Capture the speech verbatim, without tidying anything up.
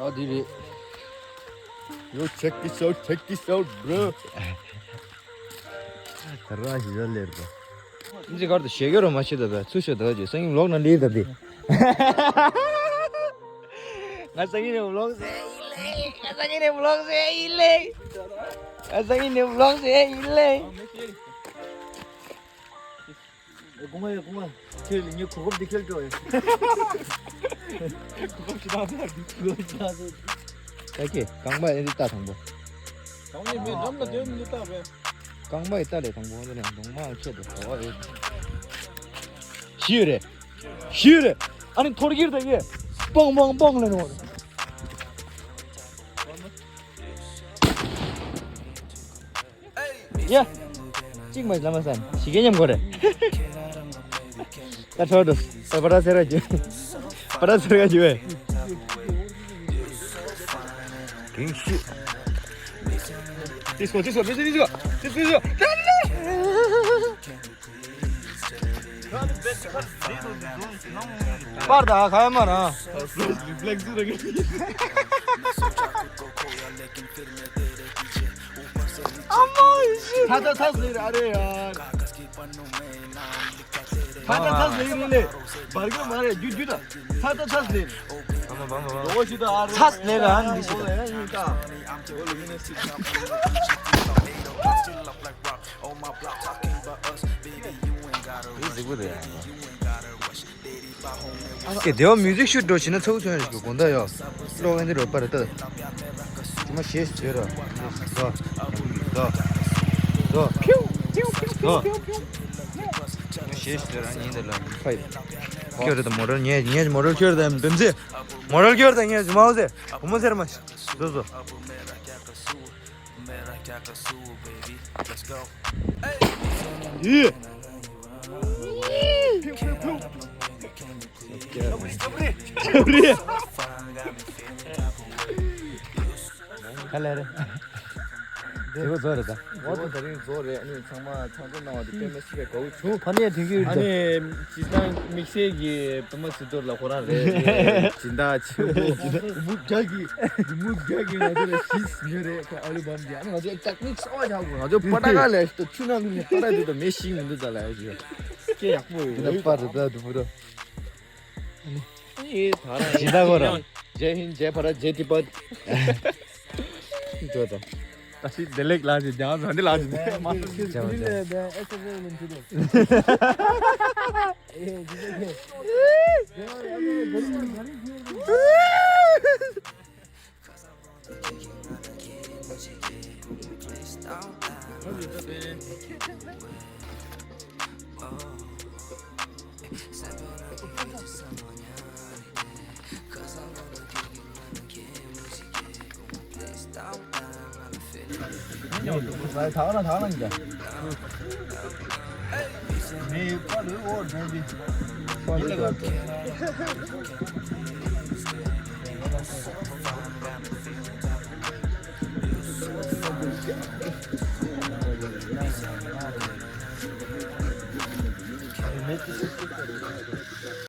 ཨ་དེ་རེད། Yo, check this out, check this out, bro. ད་ར་ཞིག་ཡོད་ལེར་གོ། འཛི་གར་དུ་ཞེ་གེ་རོ་མ་ཤི་ད་བས་ཚུ་ཤོད་ད་ཅི་སང་ཉིན་ལོག་ན་ལེར་ད་དེ། ང་སང་ཉིན་ནས་ལོག་ཟེ་ཡིན་ལེ། ང་སང་ཉིན་ནས་ལོག་ཟེ་ཡིན་ལེ། ང་སང་ཉིན་ནས་ལོག་ཟེ་ཡིན་ལེ། ཨེ་སྐུ་ངོ་ཡ་སྐུ་ངོ། ཁྱེད་ལ་ངའི་གོ་སྐབས་འདི་ཁྱེར་འགྲོ་ཡ། གོ་སྐབས་ཅི་ཐག་ཚར་འདི། གོ་སྐབས་ཅི་ཐག་ཚར། ད་ཁྱེད་རྐང་པ་ཨེ་འདི་ལྟ་དང་པོ། རྐང་པ་མེད་འགྲམ་ལ་སྡོད་མི་ལྟ་བས། རྐང་པ་ཨེ་ལྟ་ལས་དང་པོ་འདི་ནས་གདོང་མ་ཁྱེད་དུ་གོ་བ་ཡོད། ཤི་ཡོད་རེད། ཤི་ཡོད་རེད། ཨ་ནི་ཐོར་གིར་ད་ཡེ། པོང་པོང་པོང་ལ་ནོར། ཡ། གཅིག་མ་ལ་མ་སན་ཞི་གེ་ཉམས་གོ་རེད། ད་ཁྲོ་འདུག་ད་པ་ར་སེ་ར་རྒྱུ། པ་ར་སེ་ར་རྒྱུ་བས། གིང་ཤི། ཏིས་ཀོ་ཏིས་ཀོ་ཏིས་ཀོ་ཏིས་ཀོ། པར་ད་ཁ་ཡ་མ་ར། ཚ་ཚ་ཚ་ཟེར་ཨ་རེ་ཡ། ཚ་ཚ་ཚ་ཟེར་རེ་ལེ། བར་གི་མ་རེ་རྒྱུ་རྒྱུ་ད། ཚ་ཚ་ཚ་ཟེར། བང་བང་བང་བང་། ལོ་ཞིག་ད་ཨ་རེ། ཚ་ཟེར་ཨ་ནི་ཞིག་ད། ཨོ་ལོ་མི་ནེ་སི། འདི་གཟིགས་པོ་རེད་ཡ། ཀེ་དེའོ་མིའུ་ཟིག་ཤུ་འགྲོ་བྱེད་ན་ཚ་བོ་ཚོན་རེ་ཞིག་དགོང་དག་ཡོ། ལོག་ཨེ་འདི་རོ་པར་ཏི། ཅི་མ་ཞེས་ཟེར་ར། ཟོ། ཟོ། ཟོ། ཅི་མ་ཞེས་ཟེར་ར་ཉིན་དེ་ལ་ཕའི། ཁྱོད་རེད་ད་མོ་རལ་ངས་ངས་མོ་རལ་ཁྱོད་རེད་ད་བེམ་ཟེ། མོ་རལ་ཁྱོད་རེད་ད་ངས་མའོ་ཟེ། བུ་མོ་ཟེར་མ། ཟོ་ཟོ། ཡི། ཁ་ལེ་རེ། དེ་གོ་ཚོ་རེད་ད། འོ་ད་དེ་རིང་བཟོ་རེད། ཨ་ནི་ཚང་མ་ཚང་འཛོམས་གནང་བ་དེ་དཔེ་མི་སྲིད་པའི་དགའ་བོ་བྱུང་། ཕ་ནས་དེང་གི་ཨ་ནི་སྤྱིར་བཏང་དམིགས་བསལ་གྱི་པད་མ་སེ་རྡོར་ལ་ཁོ་རང་རེད། སྦྱིན་བདག་ཆེན་པོ། མུ་རྒྱ་གི་མུ་རྒྱ་གི་ང་ཚོ་ལ་ཤིས་ཉོས་རེད། ཁོ་ཨ་ལུ་བམ་གྱི་ཨ་ནི་ང་ཚོ་ཏེག་ནིག་གསར་པ་ཆགས་དགོས། ང་ཚོ་པ་ཏ་ཀ་ལས་ཤི་ཏོ་ཆུ་ནང་ལུས་ནས་པ་ཏ་དེ་ཏོ་མེ་ཤིང་མི་འདུག་ད་ལ་ཡ་ཞུ། སྐད་ཡག་པོ་ཡོད། དེ་ལ་པར་རེད་ད་དུ་བུ་རོ། ཨེ་ད་རང་ཇི་ལྟ་གོ་ར། ཇེ་ཧིན་ཇེ་ཕ་ར་ཇེ་ཏི་པ། འགྲོ་ད། ད་ཤི་བདེ་ལེགས་ལགས་ཀྱི་རྒྱང་ཟ་འདི་ལགས་ཀྱི་མ། ཇེ་ཧིན་ཇེ།